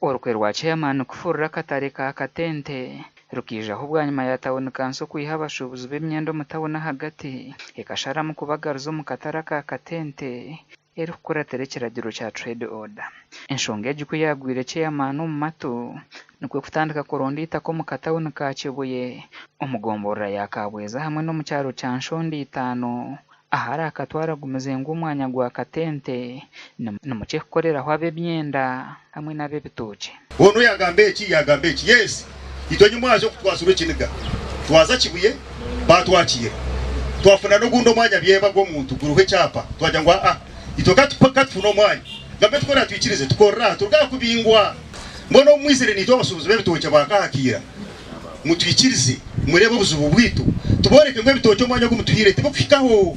Orukwe rwa Ceyamaani kufurura akatare ka Katente rukaijaho bwanyima ya tauni kanso kwiha abashuubuzi b'emyenda omu tauni ahagati ekasharamu kubagaruza omu katare aka Katente erikukuratira ekiragiro kya Trade Order. Enshonga egi ku yaagwire Ceyamaani omu matu nikwo kutandika kuronda eitaka omu katauni ka Kibuye omu gomborora ya Kabweza hamwe n'omu kyaro kya Nshonda-itaano Ahari akatwara agumize ngu omwanya gwa Katente ni mukye kukoreraho ab'emyenda hamwe n'ab'ebitookye. Onu yagamba eki, yagamba eki. Yes, itwe nyimwaza oku twazirwe ekiniga, twaza Kibuye baatwakiira. Twafuna n'ogundi omwanya Byeba gw'omuntu guriho ekyapa, twagira ngu aa, itwe ka tufune omwanya. Gavumenti ku eratwikirize tukorere aha, turuge aha kubingwa. Mbwenu obu mwizire naitwe abashuubuzi b'ebitookye ba Kahakiira, Mutwikirize mureebe obuzibu bwaitu, tubooreke ngu ebitookye omwanya ogu mutuhaire tibikuhikaho.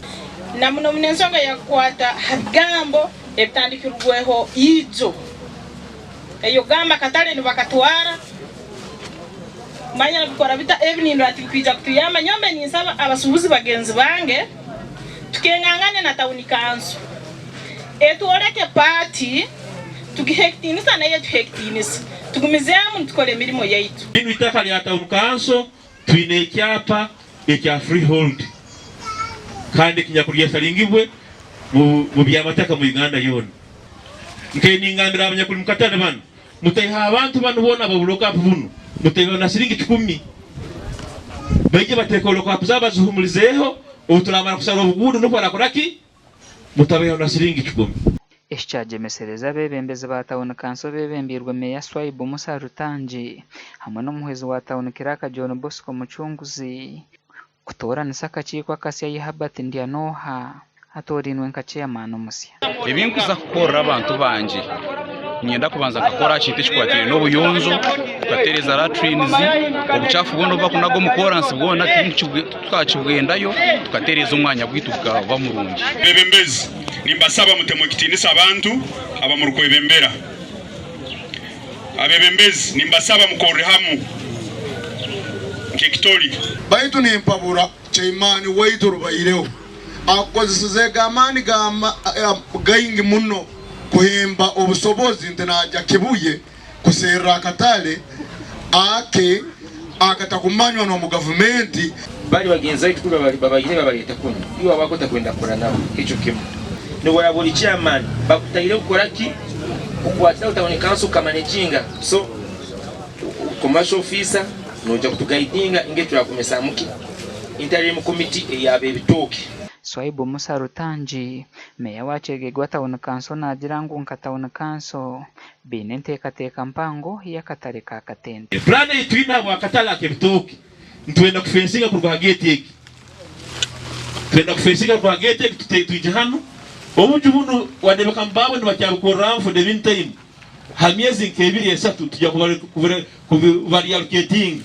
Na muno muno ensonga eyakukwata ha bigambo ebitandikirweho ijo eyokugamba akatale nibakatwara manya nibikora bita ebi nindora tibikwija kutuyamba nyowe mbe ninsaba abasubuzi bagenzi bange tukengangane na tawuni kanso etworeke paati tugihe ekitinisa nayo etuhe ekitinisa tugumizeemu nitukora emirimo yaitu. Rinu itaka lya Town Council twine ekyapa ekya freehold kandi ekinyakuryesaringibwe mu byamataka mu Uganda yoona. Nkaye ningambira abanyakuli mukatale banu, mutaiha abantu banu boona aba bulokapu bunu, mutaihaho na siringi kikumi. Baije bateeke lokapu zabo bazihumulizeeho, obuturamara kusara obuguudo nukwo barakora ki? Mutabaihaho na siringi kikumi. Eki kyagyemesereza abeebembezi ba tauni kanso beebembeirwe Meeya Swaibu Musa Rutangi hamwe n'omuhwezi wa tauni kiraaka John Bosco Mucunguzi kutooranisa akakiiko akasya ei Herbert Ndyanooha atoorainwe nka ceyamaani omusya. Ebi nkuza kukorera abantu bangye, niinyenda kubanza nkakora aha kintu ekikwataine n'obuyonjo, tukatereeza latrines, obukyafu bwona obu barikunaga omu koransi bwona tukakibwendayo tukatereeza omwanya gwaitu gukaba murungi. Abebembezi, nimbasaba mutemu ekitiinisa abantu abamurukwebembera. Abebembezi, nimbasaba mukorre hamu nk'ekitoli. Baitu nimpabura Chaimani waitu Rubaireho akozesezege amaani gaingi muno kuhimba obusobozi nti naija Kibuye kuserra akatale ake akatakumanywa n'omu gavumenti. Bari bagenzi baitu kuri babaire babareeta kunu, iwe waaba otakwenda kukora nabo ekyo kimwe. Nobu oraabe ori chairman, bakutaireho kukora ki? Kukwatiraho town council kukamanaginga. So commercial officer noija kutugaidinga ngu turagumizamu ki interim committee ey'ab'ebitooke. Swaibu Musa Rutangi, Meeya wa Kyegegwa Town Council naagira ngu nka Town Council, baine enteekateeka mpango y'akatare ka Katente. Puraani ei twine ahabw'akatare ak'ebitooke, nitwenda kufensinga kuruga aha geeti egi. Twenda kufensinga kuruga aha geeti egi twije hanu. Obuju bunu wadeebeka ngu baabo nibakyabukoreramu for the meantime. Ha myezi nk'ebiri esatu nitwija kubaryaruketinga.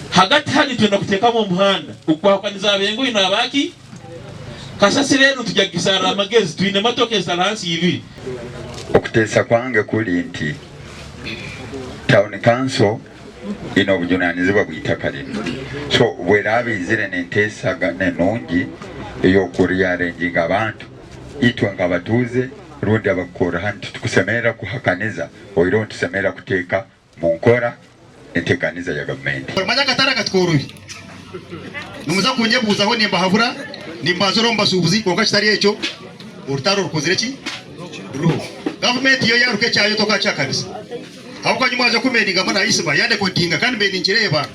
Hagati hanu nitwenda kuteekamu omuhanda ogukwahukaniza ab'engoyi n'abaaki. Kasasiro enu nitwija kugisarra amagezi. Twine emotoka ezitali hansi y'ibiri. Okuteesa kwange kuri nti Town Council eine obujunanizibwa bw'eitaka rinu so bweraaba eizire n'enteesagana enungi ey'okurearranginga abantu itwe nk'abatuuze rundi abakukorra hanu titukusemerra kuhakaniza oihireho nitusemerra kuteeka munkora enteekaniza ya gavumenti. Manya akatare aka tikoorobi. Nimuza kunyebuuzaho nimbahabura, nimbanzura omu bashuubuzi kwonka kitari ekyo orutaro rukozire ki? Ruriho. Gavumenti yo yaaruka ekyayo tokakihakanisa. Ahabw'okuba nyowe mwaza kumendingamu na Isma yandekodinga kandi mbaire ninkireeba.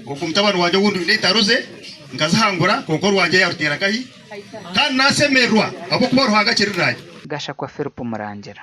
Ogwo mutabani wangye ou ndi entaro ze nkazihangura kwonka orwangye yaaruteera nkahi? Kandi naasemererwa ahabw'okuba Ruhanga akiri naanye. Gashakwa Philip Murangira.